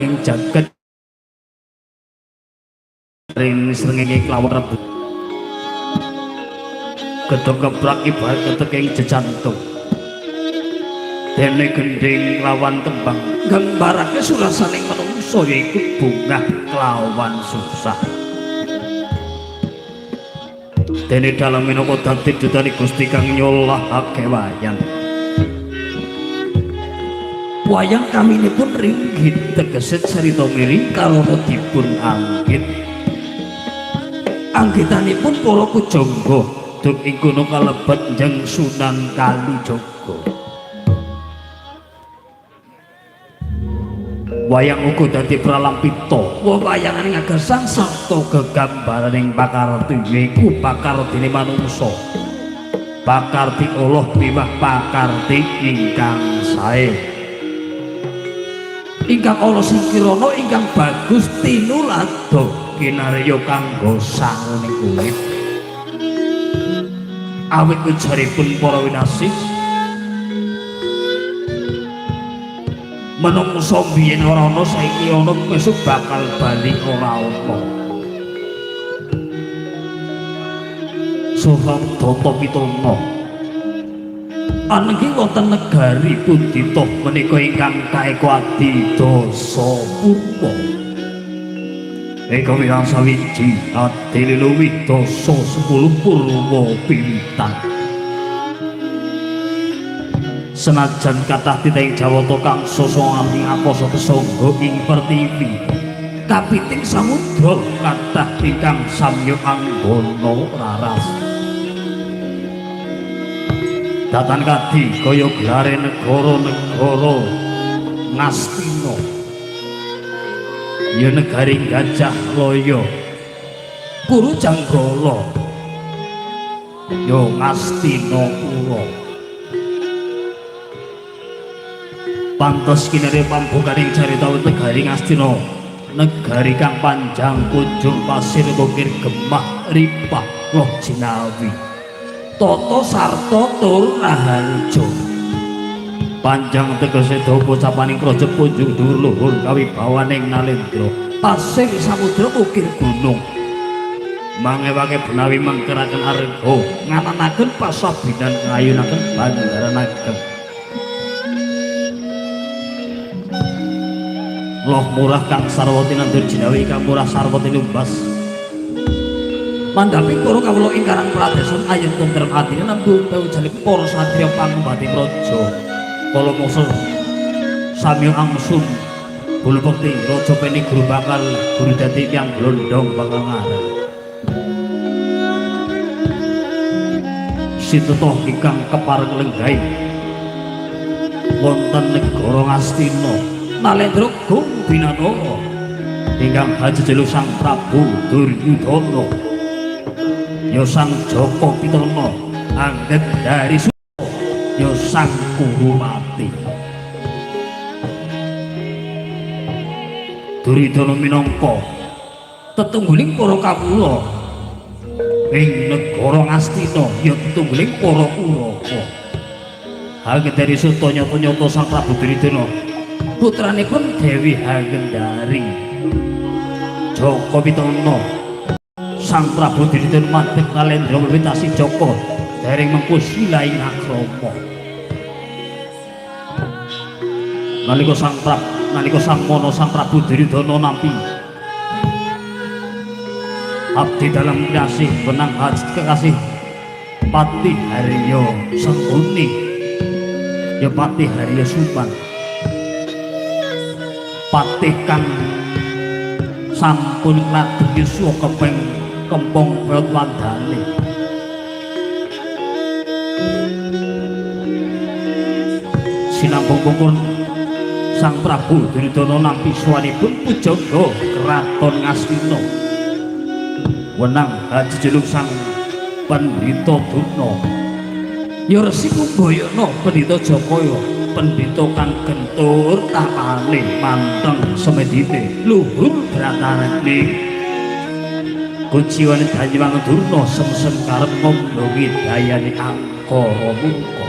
Ing jagat ring srengenge kelawan rebu gedhong kebrak ibarat keteking jejantung dene gendhing lawan tembang nggambarake surasaning manungsa yaiku bungah kelawan susah. Dene dalang minangka dadi dutane Gusti kang nyolahake wayang. Wayang kaminipun ringgit tegese cerita miring karana dipun anggit. Anggitanipun para pujangga duk ing kono kalebet Njeng Sunan Kalijaga. Wayang uga dadi pralampita wewayangane ngagesang sarta gegambaraning pakarti yaiku pakardine manungsa. Pakarti Allah miwah pakarti ingkang sae. Ingkang ana sing kirana ingkang bagus tinuladha kinarya kanggo sangune urip. Awit ujaripun para winasih menungso biyen ora ana saiki ana besok bakal bali ora ana. Soha Data Pitana anenggi wonten negari pundita menika ingkang kaeka adi dasa purwa. Eka wirang sawiji adi luwih dasa 10 purwa piwitan. Senajan kathah titahing Jawata kang sasa ing akasa kesangga ing pertiwi kapiting samudra kathah ingkang samya anggana raras. Datan kadi kaya gelare negara-negara Ngastina ya negari Gajah Laya Kuru Janggala ya Ngastinapura. Pantes kinarya pambukaning carita negari Ngastina, negari kang panjang kunjung pasir bukir gemah ripah loh jinawi tata sarta tur raharja. Panjang tegese dawa pocapaning praja punjung dhuwur luhur kawibawaning nalendra pasir samudra ukir gunung mangewake benawi mangkeraken arga ngananaken pasabinan ngayunaken bandaran ageng. Loh murah kang sarwa tinandur jinawi kang murah sarwa tinumbas mandhapi para kawula ing karang pradesan ayem tentrem atine nembung pewujalipun para satriya pangembati praja. Kala mangsa samya angsun bulu bekti raja peni guru bakal guru dadi tiyang glondong bakal ngarep. Situtoh ingkang kepareng lenggahi wonten negara Ngastina Nalendra Gung Binanara ingkang hajejelu Sang Prabu Duryudana ya Sang Jaka Pitana angget dari Suta ya Sang Kurumati. Duryudana minangka tetungguling para kawula ing negara Ngastina ya tetungguling para Kurawa. Hanggendari Suta nyata-nyata Sang Prabu Duryudana putranipun Dewi Hanggendari Jaka Pitana. Sang Prabu Duryudana madhep Nalendra wiwitasi Jaka dereng mengku sila ing akrama. Nalika Sang Prabu nalika samono Sang Prabu Duryudana nampi abdi dalam kinasih wenang hajat kekasih Patih Haryo Sengkuni ya Patih Haryo Supan patih kang sampun ngladeng yuswa kepeng kempong peot wandane. Sinambung pungkur Sang Prabu Duryudana nampi sowanipun pujangga kraton Ngastina wenang hajejulung Sang Pendhita Durna ya Resi Kumbayana Pendhita Jakaya pendhita kang gentur tapane manteng semedine luhur bratane kuciwane Danyang Durna semsem karep ngomblongi dayane angkara murka.